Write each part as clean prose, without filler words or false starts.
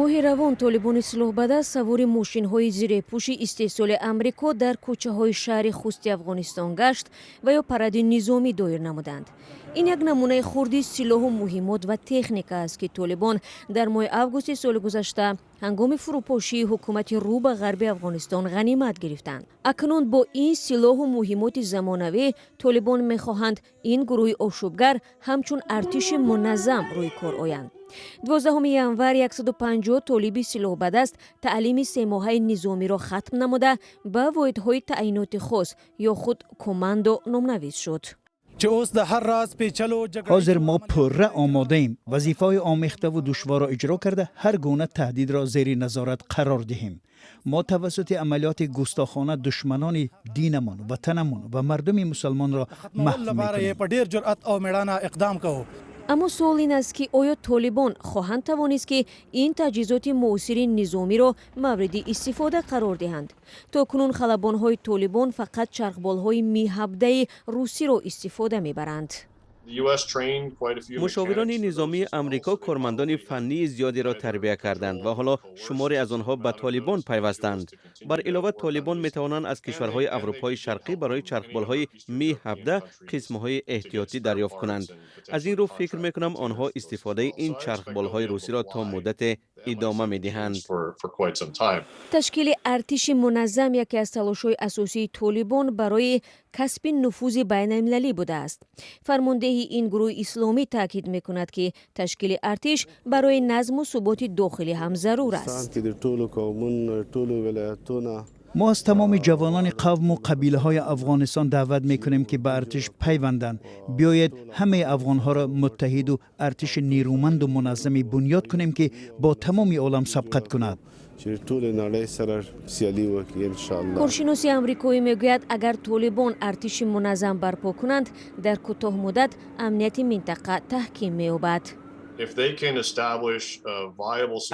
Моҳи равон толибони силоҳбадаст савори мошинҳои зиреҳпӯши истеҳсоли Амрико дар кӯчаҳои шаҳри Хусти Афғонистон гашт ва ё паради низомӣ доир намуданд. Ин як намунаи хурди силоҳу муҳиммот ва техника аст, ки толибон дар моҳи августи соли гузашта ҳангоми фурӯпошии ҳукумати рӯ ба ғарби Афғонистон ғанимат гирифтанд. Акнун бо ин силоҳу муҳиммоти замонавӣ толибон мехоҳанд ин гурӯҳи ошӯбгар ҳамчун артиши муназзам рӯи кор оянд. 12 январ 150 толиби силоҳбадаст таълими семоҳаи низомиро хатм намуда, ба воҳидҳои таъиноти хос ё худ командо номнавис шуд. Ҳозир мо пурра омодаем вазифаҳои омехтаву душворро иҷро карда, ҳар гуна таҳдидро зери назорат қарор диҳем. Мо тавассути амалиёти густохона душманони динамон, ватанамон ва мардуми мусалмонро маҳв мекунем. Аммо суол ин аст, ки оё толибон хоҳанд тавонист, ки ин таҷҳизоти муосири низомиро мавриди истифода қарор диҳанд? То кунун халабонҳои толибон фақат чархболҳои Ми-17 русиро истифода мебаранд. Мушовирони низомии Амрико кормандони фаннии зиёдеро тарбия карданд ва ҳоло шуморе аз онҳо ба толибон пайвастанд. Бар илова, толибон метавонанд аз кишварҳои Аврупои Шарқӣ барои чархболҳои Ми-17 қисмҳои эҳтиётӣ дарёфт кунанд. Аз ин рӯ, фикр мекунам, онҳо истифодаи ин чархболҳои русиро то муддате идома медиҳанд. Ташкили артиши муназзам яке аз талошҳои асосии толибон барои касби нуфузи байналмилалӣ будааст. Фармондеҳи ин гурӯҳи исломӣ таъкид мекунад, ки ташкили артиш барои назму суботи дохилӣ ҳам зарур аст. Мо аз тамоми ҷавонони қавму қабилаҳои Афғонистон даъват мекунем, ки ба артиш пайванданд. Биёед, ҳамаи афғонҳоро муттаҳиду артиши нерӯманду муназзаме бунёд кунем, ки бо тамоми олам сабқат кунад. Коршиноси амрикоӣ мегӯяд, агар толибон артиши муназзам барпо кунанд, дар кӯтоҳмуддат амнияти минтақа таҳким меёбад.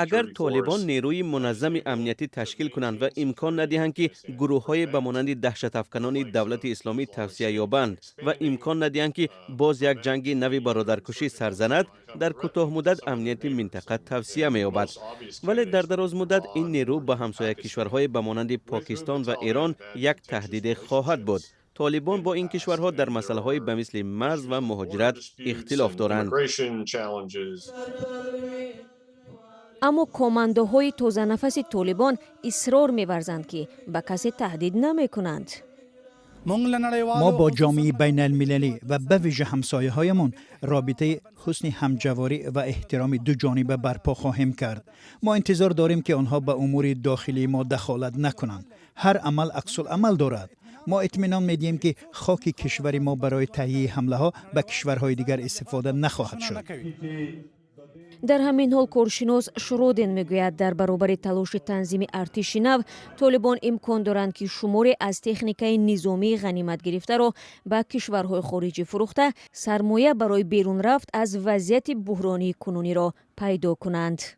Агар толибон нерӯи муназзами амниятӣ ташкил кунанд ва имкон надиҳанд, ки гурӯҳҳое ба монанди даҳшатафканони Давлати Исломӣ тавсеа ёбанд, ва имкон надиҳанд, ки боз як ҷанги нави бародаркушӣ сар занад, дар кӯтоҳмуддат амнияти минтақа тавсеа меёбад. Вале дар дарозмуддат ин нерӯ ба ҳамсоя кишварҳое ба монанди Покистон ва Эрон як таҳдиде хоҳад буд. Толибон бо ин кишварҳо дар масъалаҳои ба мисли марз ва муҳоҷират ихтилоф доранд. Migration challenges. Аммо командоҳои тозанафаси толибон исрор меварзанд, ки ба касе таҳдид намекунанд. Мо бо ҷомеаи байналмилалӣ ва ба вижа ҳамсояҳоямон робитаи ҳусни ҳамҷаворӣ ва эҳтироми дуҷониба барпо хоҳем кард. Мо интизор дорем, ки онҳо ба умури дохилии мо дахолат накунанд. Ҳар амал аксуламал дорад. Мо итминон медиҳем, ки хоки кишвари мо барои таҳияи ҳамлаҳо ба кишварҳои дигар истифода нахоҳад шуд. Дар ҳамин ҳол, коршинос Шроден мегӯяд, дар баробари талоши танзими артиши нав, толибон имкон доранд, ки шуморе аз техникаи низомии ғанимат гирифтаро ба кишварҳои хориҷӣ фурӯхта, сармоя барои берунрафт аз вазъияти буҳронии кунуниро пайдо кунанд.